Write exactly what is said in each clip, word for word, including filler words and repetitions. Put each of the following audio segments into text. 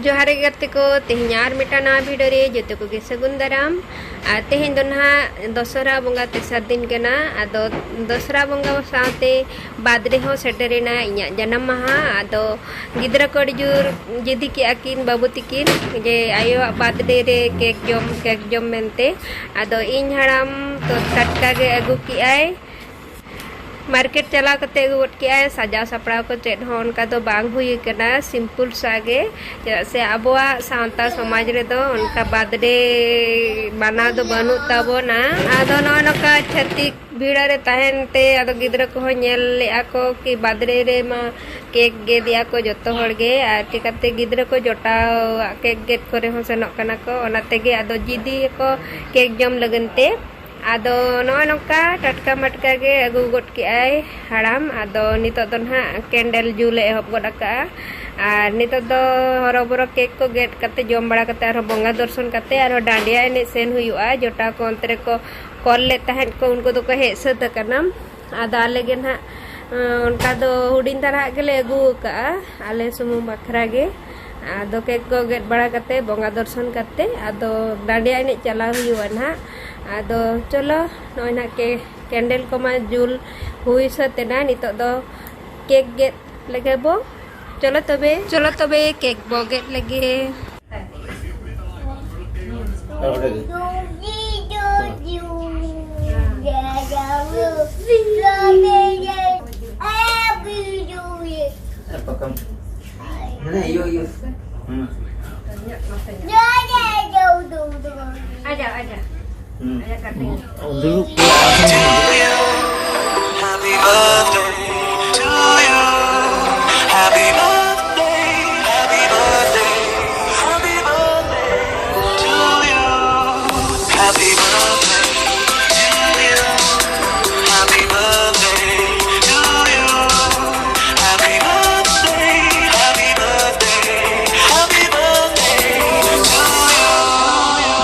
ᱡᱚᱦᱟᱨ ᱜᱮ ᱜᱟᱛᱮ ᱠᱚ, ᱛᱮᱦᱮᱧ ᱟᱨ ᱢᱤᱫᱴᱟᱝ ᱱᱟᱣᱟ ᱵᱷᱤᱰᱤᱭᱳ ᱨᱮ ᱡᱚᱛᱚ ᱠᱚᱜᱮ ᱥᱟᱹᱜᱩᱱ ᱫᱟᱨᱟᱢ᱾ ᱟᱨ ᱛᱮᱦᱮᱧ ᱫᱚ ᱱᱟᱦᱟᱜ ᱫᱚᱥᱚᱨᱟ ᱵᱚᱸᱜᱟ ᱛᱮᱥᱟᱨ ᱫᱤᱱ ᱠᱟᱱᱟ᱾ ᱟᱫᱚ ᱫᱚᱥᱚᱨᱟ ᱵᱚᱸᱜᱟ ᱥᱟᱶᱛᱮ ᱵᱟᱨᱛᱷᱰᱮ ᱦᱚᱸ ᱥᱮᱴᱮᱨᱮᱱᱟ, ᱤᱧᱟᱹᱜ ᱡᱟᱱᱟᱢ ᱢᱟᱦᱟ᱾ ᱟᱫᱚ ᱜᱤᱫᱽᱨᱟᱹ ᱠᱚ ᱟᱹᱰᱤ ᱡᱳᱨ ᱡᱤᱫᱤ ᱠᱮᱜᱼᱟ ᱠᱤᱱ, ᱵᱟᱹᱵᱩ ᱛᱤᱠᱤᱱ, ᱡᱮ ᱟᱭᱳᱣᱟᱜ ᱵᱟᱨᱛᱷᱰᱮ ᱨᱮ ᱠᱮᱠ ᱡᱚᱢ, ᱠᱮᱠ ᱡᱚᱢ ᱢᱮᱱᱛᱮ᱾ ᱟᱫᱚ ᱤᱧ ᱦᱟᱲᱟᱢ ᱛᱚ ᱴᱟᱴᱠᱟ ᱜᱮ ᱟᱹᱜᱩ ᱠᱮᱜᱼᱟᱭ, ᱢᱟᱨᱠᱮᱴ ᱪᱟᱞᱟᱣ ᱠᱟᱛᱮ ᱟᱹᱜᱩ ᱜᱚᱫ ᱠᱮᱜᱼᱟᱭ᱾ ᱥᱟᱡᱟᱣ ᱥᱟᱯᱲᱟᱣ ᱠᱚ ᱪᱮᱫ ᱦᱚᱸ ᱚᱱᱠᱟ ᱫᱚ ᱵᱟᱝ ᱦᱩᱭ ᱠᱟᱱᱟ, ᱥᱤᱢᱯᱩᱞ ᱥᱟ ᱜᱮ᱾ ᱪᱮᱫᱟᱜ ᱥᱮ ᱟᱵᱚᱣᱟᱜ ᱥᱟᱶᱛᱟ ᱥᱚᱢᱟᱡᱽ ᱨᱮᱫᱚ ᱚᱱᱠᱟ ᱵᱟᱨᱛᱷᱰᱮ ᱢᱟᱱᱟᱣ ᱫᱚ ᱵᱟᱹᱱᱩᱜ ᱛᱟᱵᱚᱱᱟ᱾ ᱟᱫᱚ ᱱᱚᱜᱼᱚᱭ ᱱᱚᱝᱠᱟ ᱪᱷᱟᱹᱛᱤᱠ ᱵᱷᱤᱲ ᱨᱮ ᱛᱟᱦᱮᱱ ᱛᱮ ᱟᱫᱚ ᱜᱤᱫᱽᱨᱟᱹ ᱠᱚᱦᱚᱸ ᱧᱮᱞ ᱞᱮᱜᱼᱟ ᱠᱚ ᱠᱤ ᱵᱟᱨᱛᱷᱰᱮ ᱨᱮᱢᱟ ᱠᱮᱠ ᱜᱮᱫᱮᱜᱼᱟ ᱠᱚ ᱡᱚᱛᱚ ᱦᱚᱲ ᱜᱮ, ᱟᱨ ᱪᱤᱠᱟᱹᱛᱮ ᱜᱤᱫᱽᱨᱟᱹ ᱠᱚ ᱡᱚᱴᱟᱣᱟᱜ ᱠᱮᱠ ᱜᱮᱫ ᱠᱚᱨᱮ ᱦᱚᱸ ᱥᱮᱱᱚᱜ ᱠᱟᱱᱟ ᱠᱚ, ᱚᱱᱟ ᱛᱮᱜᱮ ᱟᱫᱚ ᱡᱤᱫᱤᱭᱟᱠᱚ ᱠᱮᱠ ᱡᱚᱢ ᱞᱟᱹᱜᱤᱫ ᱛᱮ᱾ ᱟᱫᱚ ᱱᱚᱜᱼᱚᱭ ᱱᱚᱝᱠᱟ ᱴᱟᱴᱠᱟ ᱢᱟᱴᱠᱟ ᱜᱮ ᱟᱹᱜᱩ ᱜᱚᱫ ᱠᱮᱜᱼᱟᱭ ᱦᱟᱲᱟᱢ᱾ ᱟᱫᱚ ᱱᱤᱛᱚᱜ ᱫᱚ ᱱᱟᱦᱟᱜ ᱠᱮᱱᱰᱮᱞ ᱡᱩᱞᱮ ᱮᱦᱚᱵ ᱜᱚᱫ ᱟᱠᱟᱜᱼᱟ᱾ ᱟᱨ ᱱᱤᱛᱚᱜ ᱫᱚ ᱦᱚᱨᱚᱵᱚᱨᱚ ᱠᱮᱠ ᱠᱚ ᱜᱮᱫ ᱠᱟᱛᱮ, ᱡᱚᱢ ᱵᱟᱲᱟ ᱠᱟᱛᱮ, ᱟᱨᱦᱚᱸ ᱵᱚᱸᱜᱟ ᱫᱚᱨᱥᱚᱱ ᱠᱟᱛᱮ ᱟᱨᱦᱚᱸ ᱰᱟᱸᱰᱤᱭᱟ ᱮᱱᱮᱡ ᱥᱮᱱ ᱦᱩᱭᱩᱜᱼᱟ᱾ ᱡᱚᱴᱟᱣ ᱠᱚ ᱚᱱᱛᱮ ᱨᱮᱠᱚ ᱠᱚᱞ ᱞᱮᱫ ᱛᱟᱦᱮᱸᱫ ᱠᱚ, ᱩᱱᱠᱩ ᱫᱚᱠᱚ ᱦᱮᱡ ᱥᱟᱹᱛ ᱟᱠᱟᱱᱟ᱾ ᱟᱫᱚ ᱟᱞᱮ ᱜᱮ ᱱᱟᱦᱟᱜ, ᱚᱱᱠᱟ ᱫᱚ ᱦᱩᱰᱤᱧ ᱫᱷᱟᱨᱟ ᱟᱜ ᱜᱮᱞᱮ ᱟᱹᱜᱩ ᱟᱠᱟᱜᱼᱟ, ᱟᱞᱮ ᱥᱩᱢᱩᱝ ᱵᱟᱠᱷᱨᱟ ᱜᱮ᱾ ᱟᱫᱚ ᱠᱮᱠ ᱠᱚ ᱜᱮᱫ ᱵᱟᱲᱟ ᱠᱟᱛᱮ, ᱵᱚᱸᱜᱟ ᱫᱚᱨᱥᱚᱱ ᱠᱟᱛᱮ, ᱟᱫᱚ ᱰᱟᱸᱰᱤᱭᱟ ᱮᱱᱮᱡ ᱪᱟᱞᱟᱣ ᱦᱩᱭᱩᱜᱼᱟ ᱱᱟᱦᱟᱜ᱾ ᱟᱫᱚ ᱪᱚᱞᱚ, ᱱᱚᱜᱼᱚᱭ ᱱᱟᱦᱟᱜ ᱠᱮ-, ᱠᱮᱱᱰᱮᱞ ᱠᱚᱢᱟ ᱡᱩᱞ ᱦᱩᱭ ᱥᱟᱹᱛ ᱮᱱᱟ᱾ ᱱᱤᱛᱚᱜ ᱫᱚ ᱠᱮᱠ ᱜᱮᱫ ᱞᱮᱜᱮ ᱵᱚ᱾ ᱪᱚᱞᱚ ᱛᱚᱵᱮ, ᱪᱚᱞᱚ ᱛᱚᱵᱮ, ᱠᱮᱠ ᱵᱚ ᱜᱮᱫ ᱞᱮᱜᱮ᱾ ᱫᱩᱲᱩᱵ ᱠᱚ ᱟᱨᱦᱚᱸ Happy birthday to you. Happy birthday, happy birthday, happy birthday to you. Happy birthday to you. Happy birthday to you. Happy birthday, happy birthday, happy birthday to you.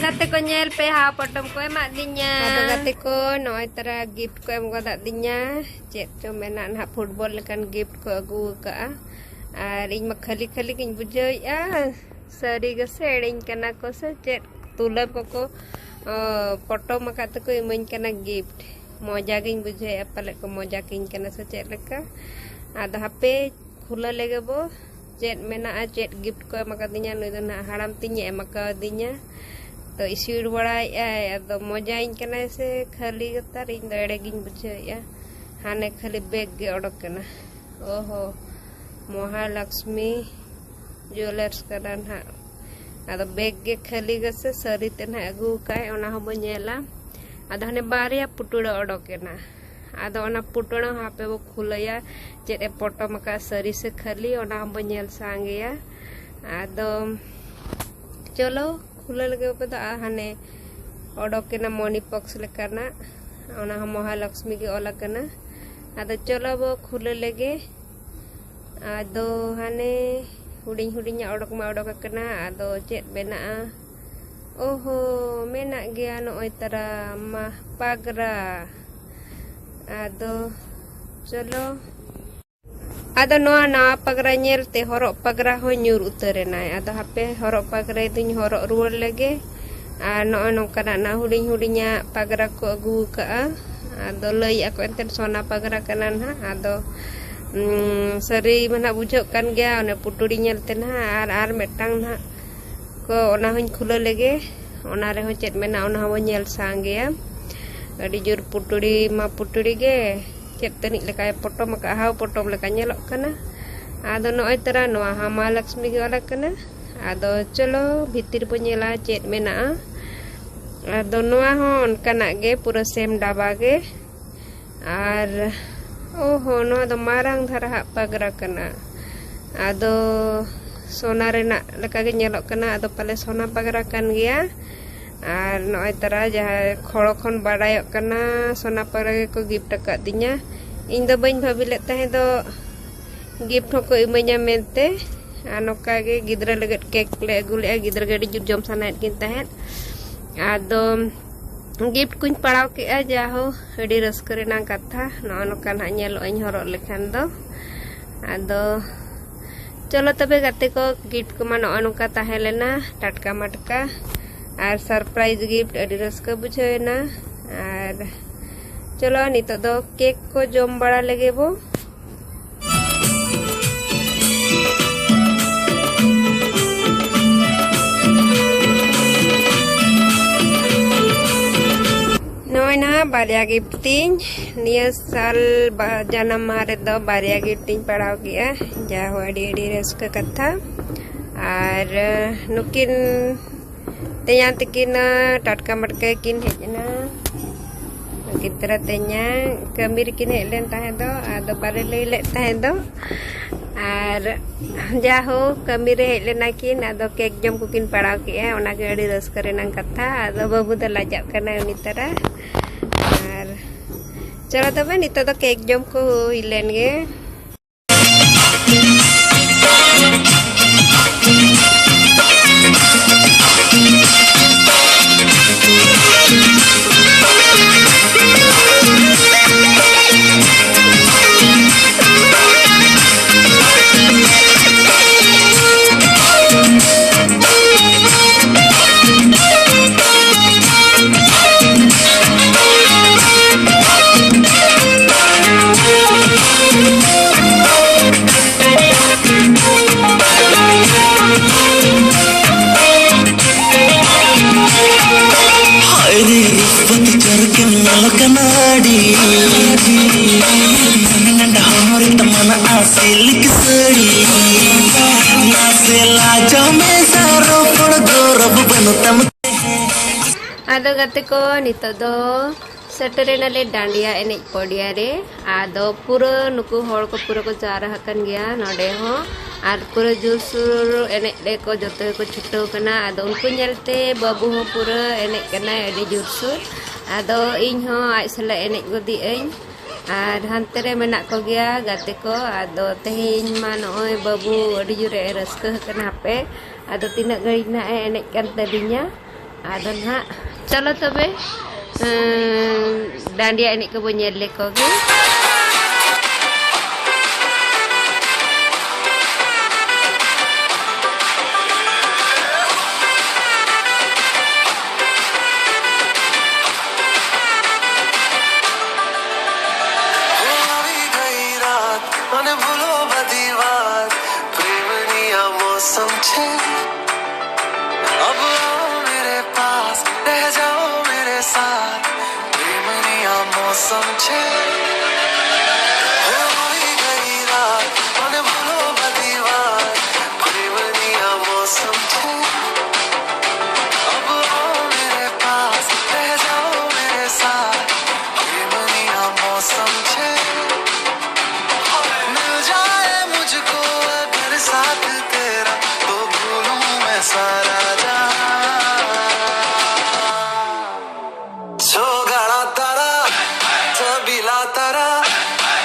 ᱜᱟᱛᱮ ᱠᱚ ᱧᱮᱞ ᱯᱮ, ᱦᱟᱣ ᱯᱚᱴᱚᱢ ᱠᱚ ᱮᱢᱟᱫᱤᱧᱟ᱾ ᱟᱫᱚ ᱜᱟᱛᱮ ᱠᱚ, ᱱᱚᱜᱼᱚᱭ ᱛᱟᱨᱟ gift ᱠᱚ ᱮᱢ ᱜᱚᱫᱟᱫᱤᱧᱟ᱾ ᱪᱮᱫ ᱪᱚ ᱢᱮᱱᱟᱜ ᱱᱟᱦᱟᱜ, football ᱞᱮᱠᱟᱱ gift ᱠᱚ ᱟᱹᱜᱩ ᱟᱠᱟᱫᱼᱟ᱾ ᱟᱨ ᱤᱧ ᱢᱟ ᱠᱷᱟᱹᱞᱤ ᱠᱷᱟᱹᱞᱤ ᱜᱤᱧ ᱵᱩᱡᱷᱟᱹᱣᱮᱫᱼᱟ, ᱥᱟᱹᱨᱤ ᱜᱮᱥᱮ ᱮᱲᱮᱧ ᱠᱟᱱᱟ ᱠᱚ ᱥᱮ ᱪᱮᱫ᱾ ᱛᱩᱞᱟᱹᱢ ᱠᱚᱠᱚ, ᱚ, ᱯᱚᱴᱚᱢ ᱟᱠᱟᱫ ᱛᱮᱠᱚ ᱤᱢᱟᱹᱧ ᱠᱟᱱᱟ gift᱾ ᱢᱚᱡᱟ ᱜᱤᱧ ᱵᱩᱡᱷᱟᱹᱣᱮᱫᱼᱟ, ᱯᱟᱞᱮᱫ ᱠᱚ ᱢᱚᱡᱟ ᱠᱤᱧ ᱠᱟᱱᱟ ᱥᱮ ᱪᱮᱫ ᱞᱮᱠᱟ᱾ ᱟᱫᱚ ᱦᱟᱯᱮ ᱠᱷᱩᱞᱟᱹ ᱞᱮᱜᱮ ᱵᱚ, ᱪᱮᱫ ᱢᱮᱱᱟᱜᱼᱟ, ᱪᱮᱫ gift ᱠᱚ ᱮᱢ ᱟᱠᱟᱫᱤᱧᱟ᱾ ᱱᱩᱭ ᱫᱚ ᱱᱟᱦᱟᱜ ᱦᱟᱲᱟᱢ ᱛᱤᱧᱮ ᱮᱢ ᱟᱠᱟᱣᱟᱫᱤᱧᱟ᱾ ᱛᱚ ᱤᱥᱤᱲ ᱵᱟᱲᱟᱭᱮᱫᱼᱟᱭ, ᱟᱫᱚ ᱢᱚᱡᱟᱧ ᱠᱟᱱᱟᱭ ᱥᱮ ᱠᱷᱟᱹᱞᱤ ᱜᱮᱛᱟᱨ, ᱤᱧ ᱫᱚ ᱮᱲᱮ ᱜᱤᱧ ᱵᱩᱡᱷᱟᱹᱣᱮᱫᱼᱟ᱾ ᱦᱟᱱᱮ ᱠᱷᱟᱹᱞᱤ bag ᱜᱮ ᱚᱰᱚᱠ ᱠᱟᱱᱟ᱾ ᱚᱦᱚ, ᱢᱚᱦᱟᱞᱚᱠᱥᱢᱤ jewellers ᱠᱟᱱᱟ ᱱᱟᱦᱟᱜ᱾ ᱟᱫᱚ bag ᱜᱮ ᱠᱷᱟᱹᱞᱤ ᱜᱮᱥᱮ ᱥᱟᱹᱨᱤ ᱛᱮ ᱱᱟᱦᱟᱜ ᱟᱹᱜᱩ ᱟᱠᱟᱫ, ᱚᱱᱟ ᱦᱚᱸᱵᱚ ᱧᱮᱞᱟ᱾ ᱟᱫᱚ ᱦᱟᱱᱮ ᱵᱟᱨᱭᱟ ᱯᱩᱴᱩᱲᱟᱹ ᱚᱰᱚᱠ ᱮᱱᱟ᱾ ᱟᱫᱚ ᱚᱱᱟ ᱯᱩᱴᱩᱲᱟᱹ ᱦᱚᱸ ᱦᱟᱯᱮ ᱵᱚ ᱠᱷᱩᱞᱟᱹᱭᱟ, ᱪᱮᱫ ᱮ ᱯᱚᱴᱚᱢ ᱟᱠᱟᱫ, ᱥᱟᱹᱨᱤ ᱥᱮ ᱠᱷᱟᱹᱞᱤ, ᱚᱱᱟ ᱦᱚᱸᱵᱚ ᱧᱮᱞ ᱥᱟᱸᱜᱮᱭᱟ᱾ ᱟᱫᱚ ᱪᱚᱞᱚ ᱠᱷᱩᱞᱟᱹ ᱞᱮᱜᱮ ᱵᱚ᱾ ᱫᱚ ᱦᱟᱱᱮ ᱚᱰᱚᱠ ᱮᱱᱟ money box ᱞᱮᱠᱟᱱᱟᱜ, ᱚᱱᱟ ᱦᱚᱸ ᱢᱚᱦᱟᱞᱚᱠᱥᱢᱤ ᱜᱮ ᱚᱞ ᱟᱠᱟᱱᱟ᱾ ᱟᱫᱚ ᱪᱚᱞᱚ ᱵᱚ ᱠᱷᱩᱞᱟᱹ ᱞᱮᱜᱮ᱾ ᱟᱫᱚ ᱦᱟᱱᱮ ᱦᱩᱰᱤᱧ ᱦᱩᱰᱤᱧᱟᱜ ᱚᱰᱚᱠ ᱢᱟ ᱚᱰᱚᱠ ᱟᱠᱟᱱᱟ, ᱟᱫᱚ ᱪᱮᱫ ᱢᱮᱱᱟᱜᱼᱟ? ᱚᱦᱚ, ᱢᱮᱱᱟᱜ ᱜᱮᱭᱟ ᱱᱚᱜᱼᱚᱭ ᱛᱟᱨᱟ ᱢᱟ ᱯᱟᱜᱽᱨᱟ᱾ ᱟᱫᱚ ᱪᱚᱞᱚ᱾ ᱟᱫᱚ ᱱᱚᱣᱟ ᱱᱟᱣᱟ ᱯᱟᱜᱽᱨᱟ ᱧᱮᱞᱛᱮ ᱦᱚᱨᱚᱜ ᱯᱟᱜᱽᱨᱟ ᱦᱚᱸ ᱧᱩᱨ ᱩᱛᱟᱹᱨ ᱮᱱᱟᱭ᱾ ᱟᱫᱚ ᱦᱟᱯᱮ ᱦᱚᱨᱚᱜ ᱯᱟᱜᱽᱨᱟ ᱫᱩᱧ ᱦᱚᱨᱚᱜ ᱨᱩᱣᱟᱹᱲ ᱞᱮᱜᱮ᱾ ᱟᱨ ᱱᱚᱜᱼᱚᱭ ᱱᱚᱝᱠᱟᱱᱟᱜ ᱱᱟᱜ ᱦᱩᱰᱤᱧ ᱦᱩᱰᱤᱧᱟᱜ ᱯᱟᱜᱽᱨᱟ ᱠᱚ ᱟᱹᱜᱩ ᱟᱠᱟᱫᱼᱟ᱾ ᱟᱫᱚ ᱞᱟᱹᱭᱮᱫᱼᱟ ᱠᱚ ᱮᱱᱛᱮᱫ ᱥᱚᱱᱟ ᱯᱟᱜᱽᱨᱟ ᱠᱟᱱᱟ ᱱᱟᱦᱟᱜ᱾ ᱟᱫᱚ, ᱩᱸ, ᱥᱟᱹᱨᱤ ᱢᱟ ᱱᱟᱦᱟᱜ ᱵᱩᱡᱷᱟᱹᱜ ᱠᱟᱱ ᱜᱮᱭᱟ, ᱚᱱᱮ ᱯᱩᱴᱩᱲᱤ ᱧᱮᱞᱛᱮ ᱱᱟᱦᱟᱜ᱾ ᱟᱨ, ᱟᱨ ᱢᱤᱫᱴᱟᱝ ᱱᱟᱦᱟᱜ ᱠᱚ, ᱚᱱᱟ ᱦᱚᱸᱧ ᱠᱷᱩᱞᱟᱹᱣ ᱞᱮᱜᱮ, ᱚᱱᱟ ᱨᱮᱦᱚᱸ ᱪᱮᱫ ᱢᱮᱱᱟᱜᱼᱟ, ᱚᱱᱟ ᱦᱚᱸᱵᱚᱱ ᱧᱮᱞ ᱥᱟᱸᱜᱮᱭᱟ᱾ ᱟᱹᱰᱤ ᱡᱳᱨ ᱯᱩᱴᱩᱲᱤ ᱢᱟ ᱯᱩᱴᱩᱲᱤ ᱜᱮ, ᱪᱮᱫ ᱛᱟᱹᱱᱤᱡ ᱞᱮᱠᱟᱭ ᱯᱚᱴᱚᱢ ᱟᱠᱟᱫᱼᱟ, ᱦᱟᱣ ᱯᱚᱴᱚᱢ ᱞᱮᱠᱟ ᱧᱮᱞᱚᱜ ᱠᱟᱱᱟ᱾ ᱟᱫᱚ ᱱᱚᱜᱼᱚᱭ ᱛᱟᱨᱟ ᱱᱚᱣᱟ ᱦᱚᱸ ᱢᱟ ᱞᱚᱠᱥᱢᱤ ᱜᱮ ᱚᱞ ᱟᱠᱟᱱᱟ᱾ ᱟᱫᱚ ᱪᱚᱞᱚ ᱵᱷᱤᱛᱤᱨ ᱵᱚ ᱧᱮᱞᱟ ᱪᱮᱫ ᱢᱮᱱᱟᱜᱼᱟ᱾ ᱟᱫᱚ ᱱᱚᱣᱟ ᱦᱚᱸ ᱚᱱᱠᱟᱱᱟᱜ ᱜᱮ, ᱯᱩᱨᱟᱹ same ᱰᱟᱵᱟ ᱜᱮ᱾ ᱟᱨ ᱚᱦᱚ, ᱱᱚᱣᱟ ᱫᱚ ᱢᱟᱨᱟᱝ ᱫᱷᱟᱨᱟ ᱦᱟᱜ ᱯᱟᱜᱽᱨᱟ ᱠᱟᱱᱟ᱾ ᱟᱫᱚ ᱥᱚᱱᱟ ᱨᱮᱱᱟᱜ ᱞᱮᱠᱟᱜᱮ ᱧᱮᱞᱚᱜ ᱠᱟᱱᱟ, ᱟᱫᱚ ᱯᱟᱞᱮ ᱥᱚᱱᱟ ᱯᱟᱜᱽᱨᱟ ᱠᱟᱱ ᱜᱮᱭᱟ᱾ ᱟᱨ ᱱᱚᱜᱼᱚᱭ ᱛᱟᱨᱟ ᱡᱟᱦᱟᱸᱭ ᱠᱷᱚᱲᱚ ᱠᱷᱚᱱ ᱵᱟᱰᱟᱭᱚᱜ ᱠᱟᱱᱟ, ᱥᱚᱱᱟ ᱯᱟᱜᱽᱨᱟ ᱜᱮᱠᱚ gift ᱟᱠᱟᱫᱤᱧᱟ᱾ ᱤᱧ ᱫᱚ ᱵᱟᱹᱧ ᱵᱷᱟᱹᱵᱤ ᱞᱮᱫ ᱛᱟᱦᱮᱸ ᱫᱚ gift ᱦᱚᱸᱠᱚ ᱤᱢᱟᱹᱧᱟ ᱢᱮᱱᱛᱮ᱾ ᱟᱨ ᱱᱚᱝᱠᱟ ᱜᱮ ᱜᱤᱫᱽᱨᱟᱹ ᱞᱟᱹᱜᱤᱫ cake ᱞᱮ ᱟᱹᱜᱩ ᱞᱮᱫᱼᱟ, ᱜᱤᱫᱽᱨᱟᱹ ᱜᱮ ᱟᱹᱰᱤ ᱡᱳᱨ ᱡᱚᱢ ᱥᱟᱱᱟᱭᱮᱫ ᱠᱤᱱ ᱛᱟᱦᱮᱸᱫ᱾ ᱟᱫᱚ ᱜᱤᱯᱷᱴ ᱠᱚᱧ ᱯᱟᱲᱟᱣ ᱠᱮᱜᱼᱟ, ᱡᱟᱦᱳ, ᱟᱹᱰᱤ ᱨᱟᱹᱥᱠᱟᱹ ᱨᱮᱱᱟᱜ ᱠᱟᱛᱷᱟ᱾ ᱱᱚᱜᱼᱚ ᱱᱚᱝᱠᱟ ᱱᱟᱦᱟᱜ ᱧᱮᱞᱚᱜ ᱟᱹᱧ ᱦᱚᱨᱚᱜ ᱞᱮᱠᱷᱟᱱ ᱫᱚ᱾ ᱟᱫᱚ ᱪᱚᱞᱚ ᱛᱚᱵᱮ ᱜᱟᱛᱮ ᱠᱚ, ᱜᱤᱯᱷᱴ ᱠᱚᱢᱟ ᱱᱚᱜᱼᱚ ᱱᱚᱝᱠᱟ ᱛᱟᱦᱮᱸ ᱞᱮᱱᱟ, ᱴᱟᱴᱠᱟ ᱢᱟᱴᱠᱟ᱾ ᱟᱨ ᱥᱟᱨᱯᱨᱟᱭᱤᱡᱽ ᱜᱤᱯᱷᱴ, ᱟᱹᱰᱤ ᱨᱟᱹᱥᱠᱟᱹ ᱵᱩᱡᱷᱟᱹᱣ ᱮᱱᱟ᱾ ᱟᱨ ᱪᱚᱞᱚ ᱱᱤᱛᱚᱜ ᱫᱚ ᱠᱮᱠ ᱠᱚ ᱡᱚᱢ ᱵᱟᱲᱟ ᱞᱮᱜᱮ ᱵᱚ᱾ ᱱᱚᱜᱼᱚᱭ ᱱᱟᱦᱟᱜ ᱵᱟᱨᱭᱟ ᱜᱤᱯᱷᱴ ᱛᱤᱧ, ᱱᱤᱭᱟᱹ ᱥᱟᱞ ᱵᱟ-, ᱡᱟᱱᱟᱢ ᱢᱟᱦᱟ ᱨᱮᱫᱚ ᱵᱟᱨᱭᱟ ᱜᱤᱯᱷᱴ ᱤᱧ ᱯᱟᱲᱟᱣ ᱠᱮᱜᱼᱟ᱾ ᱡᱟᱦᱳ, ᱟᱹᱰᱤ ᱟᱹᱰᱤ ᱨᱟᱹᱥᱠᱟᱹ ᱠᱟᱛᱷᱟ᱾ ᱟᱨ ᱱᱩᱠᱤᱱ ᱛᱮᱧᱟᱝ ᱛᱟᱹᱠᱤᱱ ᱴᱟᱴᱠᱟ ᱢᱟᱴᱠᱟ ᱠᱤᱱ ᱦᱮᱡ ᱮᱱᱟ᱾ ᱜᱤᱫᱽᱨᱟᱹ ᱛᱮᱧᱟᱝ ᱠᱟᱹᱢᱤ ᱨᱮᱠᱤᱱ ᱦᱮᱡ ᱞᱮᱱ ᱛᱟᱦᱮᱸ ᱫᱚ, ᱟᱫᱚ ᱵᱟᱞᱮ ᱞᱟᱹᱭ ᱞᱮᱫ ᱛᱟᱦᱮᱸ ᱫᱚ᱾ ᱟᱨ ᱡᱟᱦᱳ, ᱠᱟᱹᱢᱤ ᱨᱮ ᱦᱮᱡ ᱞᱮᱱᱟ ᱠᱤᱱ, ᱟᱫᱚ ᱠᱮᱠ ᱡᱚᱢ ᱠᱚᱠᱤᱱ ᱯᱟᱲᱟᱣ ᱠᱮᱜᱼᱟ᱾ ᱚᱱᱟᱜᱮ ᱟᱹᱰᱤ ᱨᱟᱹᱥᱠᱟᱹ ᱨᱮᱱᱟᱜ ᱠᱟᱛᱷᱟ᱾ ᱟᱫᱚ ᱵᱟᱹᱵᱩ ᱫᱚ ᱞᱟᱡᱟᱜ ᱠᱟᱱᱟᱭ ᱩᱱᱤ ᱛᱟᱨᱟ᱾ ᱟᱨ ᱪᱚᱞᱚ ᱛᱚᱵᱮ, ᱱᱤᱛᱚᱜ ᱫᱚ ᱠᱮᱠ ᱡᱚᱢ ᱠᱚ ᱦᱩᱭ ᱞᱮᱱ ᱜᱮ᱾ ᱦᱟᱭ ᱨᱮ ᱨᱩᱯ ᱵᱟᱹᱛᱤ ᱪᱟᱨᱠᱮᱢ ᱧᱮᱞ ᱠᱟᱱᱟ ᱟᱹᱰᱤ᱾ ᱱᱟᱱᱟ ᱱᱟᱱᱰᱟ ᱦᱚᱲᱢᱚ ᱨᱮ ᱛᱟᱢᱟᱱᱟ ᱥᱤᱞᱠ ᱥᱟᱹᱲᱤ᱾ ᱱᱟᱥᱮ ᱞᱟᱡᱟᱣ ᱢᱮᱥᱟ ᱨᱚᱯᱚᱲ ᱜᱚᱨᱚᱵ ᱵᱟᱹᱱᱩᱜ ᱛᱟᱢ᱾ ᱟᱫᱚ ᱜᱟᱛᱮ ᱠᱚ, ᱱᱤᱛᱚᱜ ᱫᱚ ᱥᱮᱴᱮᱨᱮᱱᱟᱞᱮ ᱰᱟᱸᱰᱤᱭᱟ ᱮᱱᱮᱡ ᱯᱚᱰᱤᱭᱟ ᱨᱮ᱾ ᱟᱫᱚ ᱯᱩᱨᱟᱹ ᱱᱩᱠᱩ ᱦᱚᱲ ᱠᱚ ᱯᱩᱨᱟᱹ ᱠᱚ ᱡᱟᱣᱨᱟ ᱟᱠᱟᱱ ᱜᱮᱭᱟ ᱱᱚᱰᱮ ᱦᱚᱸ᱾ ᱟᱨ ᱯᱩᱨᱟᱹ ᱡᱳᱨᱥᱳᱨ ᱮᱱᱮᱡ ᱨᱮᱠᱚ ᱡᱚᱛᱚ ᱜᱮᱠᱚ ᱪᱷᱩᱴᱟᱹᱣ ᱠᱟᱱᱟ᱾ ᱟᱫᱚ ᱩᱱᱠᱩ ᱧᱮᱞᱛᱮ ᱵᱟᱹᱵᱩ ᱦᱚᱸ ᱯᱩᱨᱟᱹ ᱮᱱᱮᱡ ᱠᱟᱱᱟᱭ ᱟᱹᱰᱤ ᱡᱳᱨᱥᱳᱨ᱾ ᱟᱫᱚ ᱤᱧ ᱦᱚᱸ ᱟᱡ ᱥᱟᱞᱟᱜ ᱮᱱᱮᱡ ᱜᱚᱫᱤᱜ ᱟᱹᱧ᱾ ᱟᱨ ᱦᱟᱱᱛᱮ ᱨᱮ ᱢᱮᱱᱟᱜ ᱠᱚᱜᱮᱭᱟ ᱜᱟᱛᱮ ᱠᱚ᱾ ᱟᱫᱚ ᱛᱮᱦᱮᱧ ᱢᱟ ᱱᱚᱜᱼᱚᱭ ᱵᱟᱹᱵᱩ ᱟᱹᱰᱤ ᱡᱳᱨᱮ ᱨᱟᱹᱥᱠᱟᱹ ᱟᱠᱟᱱᱟ᱾ ᱦᱟᱯᱮ, ᱟᱫᱚ ᱛᱤᱱᱟᱹᱜ ᱜᱷᱟᱹᱲᱤᱡ ᱱᱟᱦᱟᱜ ᱮ ᱮᱱᱮᱡ ᱠᱟᱱ ᱛᱟᱹᱞᱤᱧᱟ᱾ ᱟᱫᱚ ᱱᱟᱦᱟᱜ ᱪᱚᱞᱚ ᱛᱚᱵᱮ, ᱩᱸ, ᱰᱟᱸᱰᱤᱭᱟ ᱮᱱᱮᱡ ᱠᱚᱵᱚ ᱧᱮᱞ ᱞᱮᱠᱚ ᱜᱮ᱾ हो गई रात, मन भूलो बदी बात, प्रेम निया मौसम छे। अब आओ मेरे पास, रह जाओ मेरे साथ, प्रेम निया मौसम छे। हो गई रात, मन भूलो बदी बात, प्रेम निया मौसम छे। अब आओ मेरे पास, रह जाओ मेरे साथ, प्रेम निया मौसम छे। मिल जाए मुझको अगर साथ तेरा, तो भूलूं मैं सारा जहां। छोगाड़ा तारा, छबीला तारा,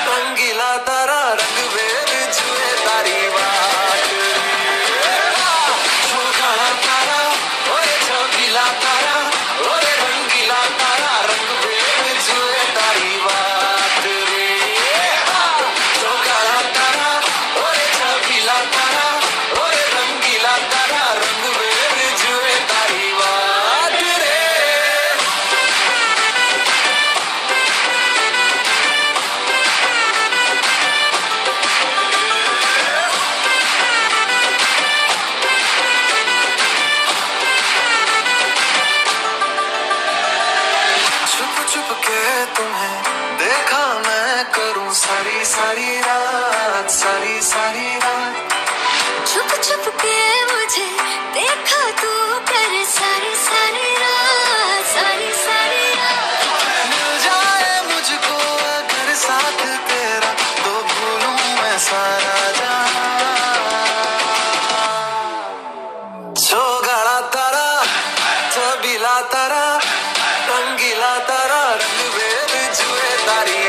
रंगीला तारा, रंग बेरंग जुए तारी बात। छोगाड़ा तारा, ओए छबीला तारा, ओए रंगीला तारा, रंग बेरंग जुए तारी बात रे। छोगाड़ा तारा, ओए छबीला तारा, ओए रंगीला तारा, रंग बेरंग जुए तारी बात रे। छुप छुप के तुम्हें देखा मैं करूं सारी सारी रात, सारी सारी रात। छुप छुप के मुझे देखा तू कर सारी सारी रात, सारी सारी रात। मिल जाए मुझको अगर साथ तेरा, तो भूलूं मैं सारा जहां। छोगाड़ा तारा, छबीला तारा, रंगीला तारा, रंग बेरंग जुए तारी